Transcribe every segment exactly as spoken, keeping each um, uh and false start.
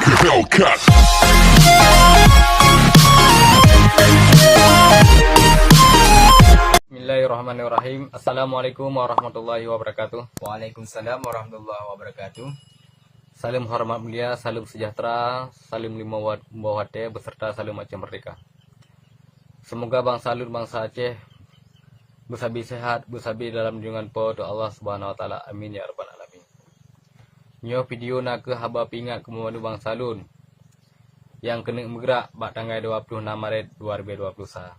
Hellcat. Bismillahirrahmanirrahim. Assalamualaikum warahmatullahi wabarakatuh. Waalaikumsalam warahmatullahi wabarakatuh. Salam hormat mulia, salam sejahtera, salam lima wat bawah watée beserta salam Aceh Merdeka. Semoga bangsa lôn, bangsa Aceh, beusabe sehat, beusabe dalam junjungan Po teu Allah Subhanahu Wa Taala. Amin ya rabbal alamin. Nyoe video na kheueh haba peuingat keu banmandum bangsa lôn nyang keuneuk meugrak bak tanggai dua ploh nam Maret dua ribée dua ploh sa.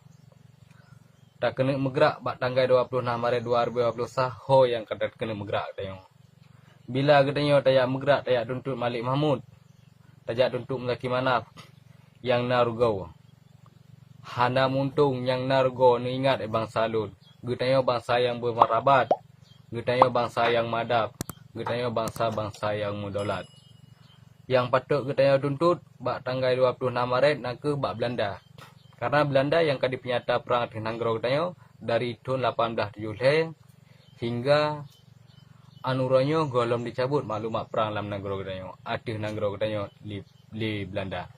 Takeuneuk meugrak bak tanggai dua ploh nam Maret dua ribée dua ploh sa ho nyang ka takeuneuk meugrak tanyoe. Bila geutanyoe tajak meugrak, tajak tuntot Malik Mahmud, tajak tuntot Muzaki Manaf nyang na rugoe, hana muntông nyang na rugoe, neuingat, eh, bangsa lôn, geutanyoe bangsa nyang beumartabat, geutanyoe bangsa nyang madab, geutanyoe bangsa-bangsa nyang meudaulat. Nyang patôt geutanyoe tuntot bak tanggai dua ploh nam Maret na kheueh bak Beulanda. Karena Beulanda nyang ka jipeunyata prang ateueh nanggroe geutanyoe dari thon lapan blaih tujoh lhée hingga an uroe nyoe gohlom jicabot maklumat prang lam nanggroe geutanyoe, ateueh nanggroe geutanyoe lé, lé Beulanda.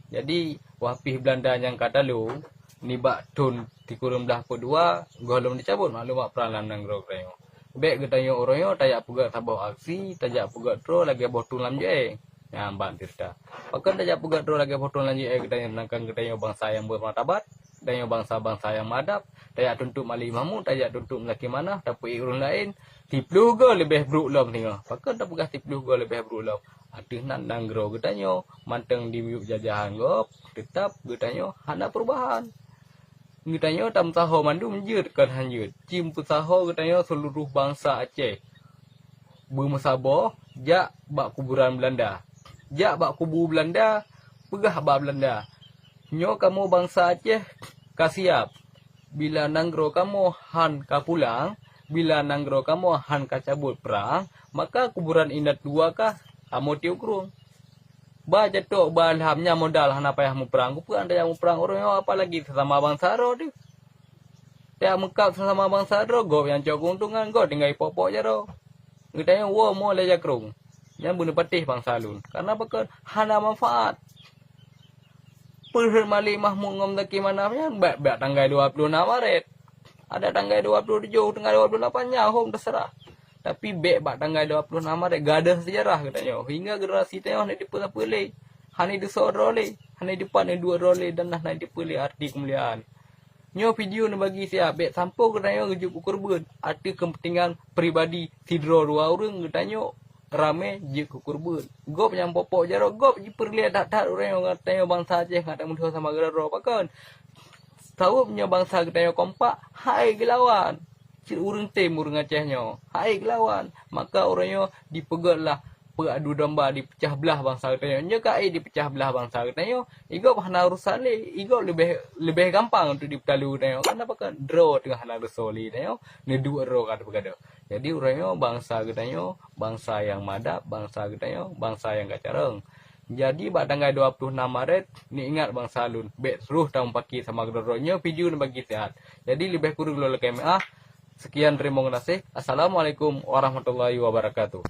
Jadi, wah pih Beulanda nyang ka talo, nibak thon sikureueng blaih peuet dua, gohlom jicabot maklumat prang lam nanggroe geutanyoe. Bék geutanyoe uroe nyoe tajak peugét saboh aksi, tajak peugét droe lagée boh thon lam jeuée. Nyan ban ceurita. Pakon tajak peugét droe lagée boh thon lam jeuée geutanyoe, sedangkan geutanyoe bangsa nyang beumartabat, geutanyoe bangsa-bangsa nyang madab, tajak tuntot Malik Mahmud, tajak tuntot Muzaki Manaf, tapeuék ureuëng laén, siploh goe leubeh brok lom singoh. Pakon tapeugah siploh goe leubeh brok lom? Ateueh nan nanggroe geutanyoe mantong dimiyueb jajahan gob, teutab geutanyoe hana peurubahan. Geutanyoe tameusaho mandum jeuet kon han jeuet. Ci meupeusaho geutanyoe seuluruh bangsa Aceh beumeusaboh jak bak kuburan Beulanda. Jak bak kubu Beulanda, peugah bak Beulanda, "Nyoe kamoe bangsa Aceh ka siab. Bila nanggroe kamoe han ka pulang, bila nanggroe kamoe han ka cabot prang, maka kuburan inat dua kah kamoe tiok krueng." Ba jatok, ba lham, nyan modal hana payah muprang. Keupeue anda nyang muprang uroe nyoe, apalagi sesama bansa droe teuh? Tajak meukab sesama bansa droe, gob nyang cok keuntungan, gob tinggai pok-pok jaroe. Geutanyoe woe mo lé jakrong. Nyan beuneupatéh bansa lôn. Karena pakon? Hana manfaat. Peureuet Malik Mahmud ngon Zaki Manaf nyan bak, bak tanggai dua ploh nam Maret. Ada tanggai dua ploh tujoh, tanggai dua ploh lapan nyan hom teuseurah. Tapi bék bak tanggai dua ploh nam Maret, gadôh seujarah geutanyoe. Hingga generasi tanyoe hana jiteupeue sapeue lé. Hana jiteusoe droe lé. Hana jipat neuduek droe lé dan hana jiteupeue lé arti keumuliaan. Nyoe video neubagi siat, bék sampoe geutanyoe geujok keu keureubeuen ateueh keupeuntengan pribadi sidroe dua ureuëng geutanyoe ramé jeuet keu keureubeuen. Gob nyang pok-pok jaroe, gob jipeureulée that-that uroe nyoe geutanyoe bansa Aceh ngat tameudho sama keudroe. Pakon? Sabab nyoe bansa geutanyoe kompak, hai geulawan. Cit ureuëng tem ureuëng Aceh nyoe, hai geulawan. Maka uroe nyoe dipeugét lah peuadu domba, dipeucah blah bansa geutanyoe. Nyoe ka ék dipeucah blah bansa geutanyoe, igob hana urusan lé, igob leubeh, leubeh gampang untuk dipeutalu geutanyoe. Karena pakon? Droe teungoh hana reusoe lé tanyoe, neuduek droe ka teupeugadôh. Jadi uroe nyoe bansa geutanyoe, bansa nyang madab, bansa geutanyoe, bansa nyang ka carông. Jadi bak tanggai dua ploh nam Maret, neuingat bansa lôn, bék troh tameupaké sama keudroe-droe. Nyoe video neubagi siat. Jadi leubeh kureueng lôn lakée meu'ah. Sekian, teurimong gaséh. Assalamualaikum warahmatullahi wabarakatuh.